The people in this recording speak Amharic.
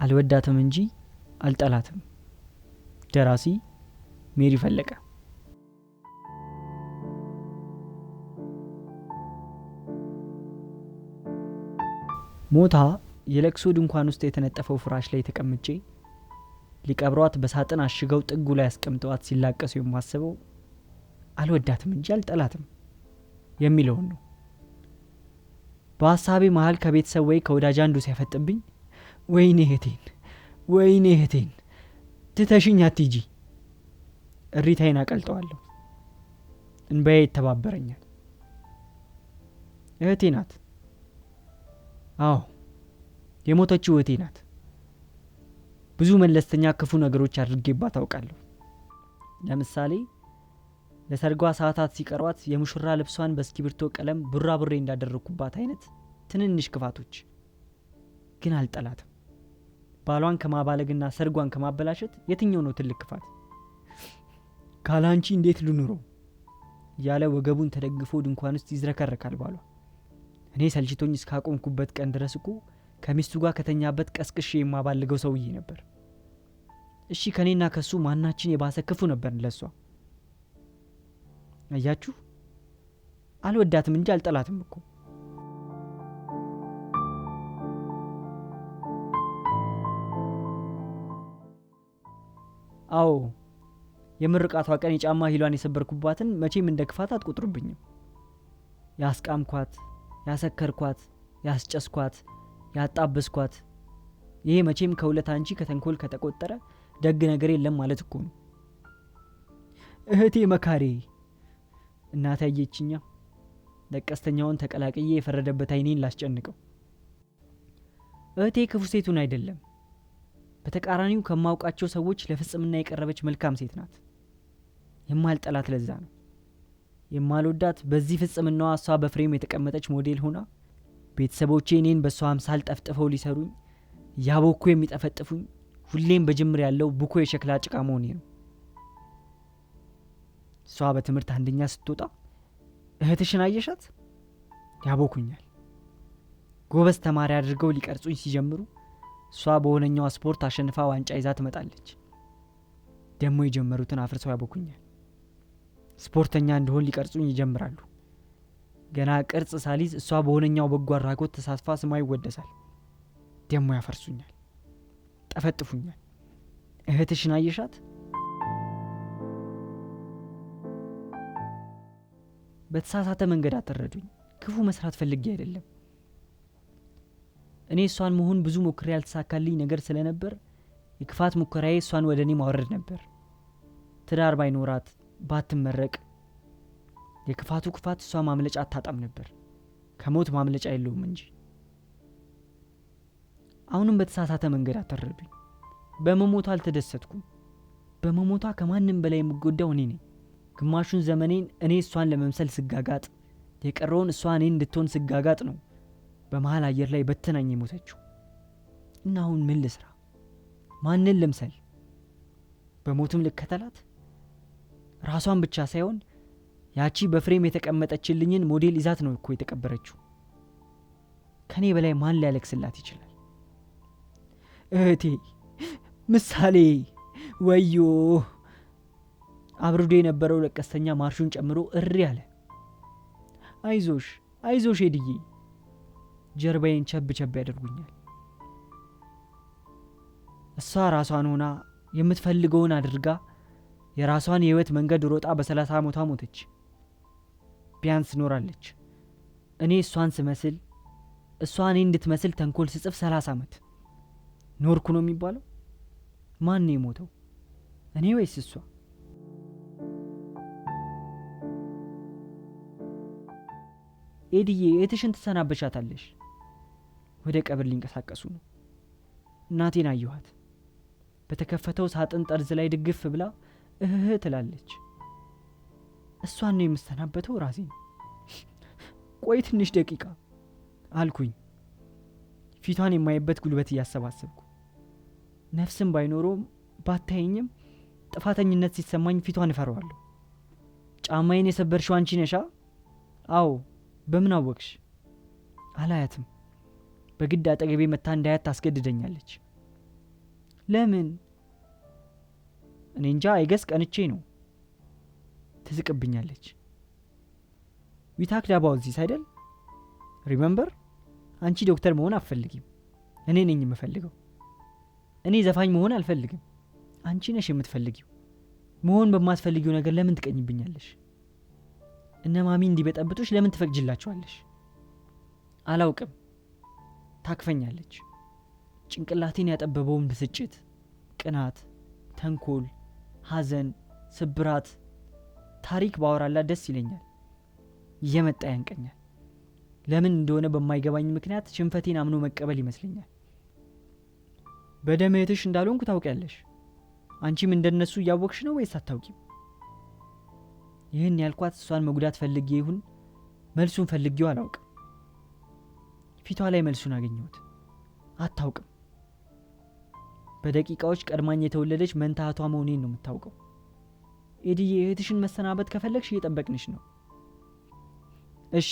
አልወዳትም እንጂ አልጠላትም። ደራሲ ሜሪ ፈለቀ። ሞታ የለቅሶ ድንኳን ውስጥ የተነጠፈው ፍራሽ ላይ ተቀምጬ ሊቀብሯት በሳጥን አሽገው ጥጉ ላይ አስቀምጠዋት ሲላቀሱ የማስበው አልወዳትም እንጂ አልጠላትም የሚለውን ነው። በሀሳቤ መሀል ከቤተሰብ ወይ ከወዳጅ አንዱ ሲያፈጥብኝ ወይኔ እህቴን፣ ወይኔ እህቴን ትተሽኝ አትሂጂ፣ እሪታዬን አቀልጠዋለሁ። እንባዬ ይተባበረኛል። እህቴ ናት። አዎ የሞተችው እህቴ ናት። ብዙ መለስተኛ ክፉ ነገሮች አድርጌባት አውቃለሁ። ለምሳሌ ለሰርጓ ሰዓታት ሲቀሯት የሙሽራ ልብሷን በእስክሪብቶ ቀለም ቡራቡሬ እንዳደረኩባት አይነት ትንንሽ ክፋቶች። ግን አልጠላትም። ባሏን ከማባለግና ሰርጓን ከማበላሸት የትኛው ነው ትልቅ ክፋት? ካላንቺ እንዴት ልኑረው እያለ ወገቡን ተደግፎ ድንኳን ውስጥ ይዝረከረካል ባሏ። እኔ ሰልችቶኝ እስካቆምኩበት ቀን ድረስ እኮ ከሚስቱ ጋር ከተኛበት ቀስቅሼ የማባልገው ሰውዬ ነበር። እሺ ከኔና ከሱ ማናችን የባሰ ክፉ ነበር ለሷ? አያችሁ፣ አልወዳትም እንጂ አልጠላትም እኮ። አዎ የምርቃቷ ቀን የጫማ ሂሏን የሰበርኩባትን መቼም እንደ ክፋት አትቆጥሩብኝም። ያስቃምኳት፣ ያሰከርኳት፣ ያስጨስኳት፣ ያጣበስኳት ይሄ መቼም ከውለታ እንጂ ከተንኮል ከተቆጠረ ደግ ነገር የለም ማለት እኮ ነው። እህቴ መካሬ እናቴ አየችኛ። ለቀስተኛውን ተቀላቅዬ የፈረደበት አይኔን ላስጨንቀው። እህቴ ክፉ ሴቱን አይደለም፣ በተቃራኒው ከማውቃቸው ሰዎች ለፍጽምና የቀረበች መልካም ሴት ናት። የማልጠላት ለዛ ነው። የማልወዳት በዚህ ፍጽምናዋ እሷ በፍሬም የተቀመጠች ሞዴል ሆና ቤተሰቦቼ እኔን በእሷ አምሳል ጠፍጥፈው ሊሰሩኝ ያቦኩ የሚጠፈጥፉኝ ሁሌም በጅምር ያለው ቡኮ የሸክላ ጭቃ መሆኔ ነው። እሷ በትምህርት አንደኛ ስትወጣ እህትሽን አየሻት ያቦኩኛል። ጎበዝ ተማሪ አድርገው ሊቀርጹኝ ሲጀምሩ እሷ በሆነኛዋ ስፖርት አሸንፋ ዋንጫ ይዛ ትመጣለች። ደግሞ የጀመሩትን አፍርሰው ያቦኩኛል። ስፖርተኛ እንደሆን ሊቀርጹኝ ይጀምራሉ። ገና ቅርጽ ሳሊዝ እሷ በሆነኛው በጎ አድራጎት ተሳትፋ ስሟ ይወደሳል። ደግሞ ያፈርሱኛል፣ ጠፈጥፉኛል። እህትሽን አየሻት? በተሳሳተ መንገድ አትረዱኝ። ክፉ መስራት ፈልጌ አይደለም። እኔ እሷን መሆን ብዙ ሞክሬ ያልተሳካልኝ ነገር ስለነበር የክፋት ሙከራዬ እሷን ወደ እኔ ማውረድ ነበር። ትዳር ባይኖራት ባትመረቅ የክፋቱ ክፋት እሷ ማምለጫ አታጣም ነበር። ከሞት ማምለጫ የለውም እንጂ። አሁንም በተሳሳተ መንገድ አትረዱኝ። በመሞቷ አልተደሰትኩም። በመሞቷ ከማንም በላይ የምጎዳው እኔ ነኝ። ግማሹን ዘመኔን እኔ እሷን ለመምሰል ስጋጋጥ፣ የቀረውን እሷ እኔን እንድትሆን ስጋጋጥ ነው በመሀል አየር ላይ በትናኝ የሞተችው። እና አሁን ምን ልስራ? ማንን ልምሰል? በሞትም ልከተላት? ራሷን ብቻ ሳይሆን ያቺ በፍሬም የተቀመጠችልኝን ሞዴል ይዛት ነው እኮ የተቀበረችው። ከኔ በላይ ማን ሊያለቅስላት ይችላል? እህቴ ምሳሌ፣ ወዮ! አብርዶ የነበረው ለቀስተኛ ማርሹን ጨምሮ እሪ አለ። አይዞሽ አይዞሽ ሄድዬ፣ ጀርባዬን ቸብ ቸብ ያደርጉኛል። እሷ ራሷን ሆና የምትፈልገውን አድርጋ የራሷን የህይወት መንገድ ሮጣ በ30 ዓመቷ ሞተች። ቢያንስ ኖራለች። እኔ እሷን ስመስል እሷ እኔ እንድትመስል ተንኮል ስጽፍ 30 ዓመት ኖርኩ ነው የሚባለው? ማን ነው የሞተው? እኔ ወይስ እሷ? ኤድዬ እህትሽን ትሰናበቻታለሽ። ወደ ቀብር ሊንቀሳቀሱ ነው። እናቴን አየኋት። በተከፈተው ሳጥን ጠርዝ ላይ ድግፍ ብላ እህህ ትላለች። እሷን ነው የምሰናበተው ራሴን። ቆይ ትንሽ ደቂቃ አልኩኝ፣ ፊቷን የማይበት ጉልበት እያሰባሰብኩ። ነፍስም ባይኖረውም ባታየኝም ጥፋተኝነት ሲሰማኝ ፊቷን እፈራዋለሁ። ጫማዬን የሰበርሽው አንቺ ነሻ? አዎ። በምን አወቅሽ? አላያትም። በግድ አጠገቤ መታ እንዳያት ታስገድደኛለች። ለምን? እኔ እንጃ፣ I guess ቀንቼ ነው። ትስቅብኛለች። We talked about this አይደል? Remember? አንቺ ዶክተር መሆን አትፈልጊም። እኔ ነኝ የምፈልገው። እኔ ዘፋኝ መሆን አልፈልግም። አንቺ ነሽ የምትፈልጊው። መሆን በማትፈልጊው ነገር ለምን ትቀኚብኛለሽ? እነ ማሚ እንዲበጠብጡሽ ለምን ትፈቅጅላቸዋለሽ? አላውቅም። ታቅፈኛለች። ጭንቅላቴን ያጠበበውን ብስጭት፣ ቅናት፣ ተንኮል፣ ሐዘን፣ ስብራት ታሪክ ባወራላት ደስ ይለኛል። እየመጣ ያንቀኛል። ለምን እንደሆነ በማይገባኝ ምክንያት ሽንፈቴን አምኖ መቀበል ይመስለኛል። በደም እህትሽ እንዳልሆንኩ ታውቂያለሽ። አንቺም እንደነሱ እያወቅሽ ነው ወይስ አታውቂም? ይህን ያልኳት እሷን መጉዳት ፈልጌ ይሁን መልሱን ፈልጌው አላውቅም። ፊቷ ላይ መልሱን አገኘሁት። አታውቅም። በደቂቃዎች ቀድማኝ የተወለደች መንታ እህቷ መሆኔን ነው የምታውቀው። ኤድዬ፣ እህትሽን መሰናበት ከፈለግሽ እየጠበቅንሽ ነው። እሺ።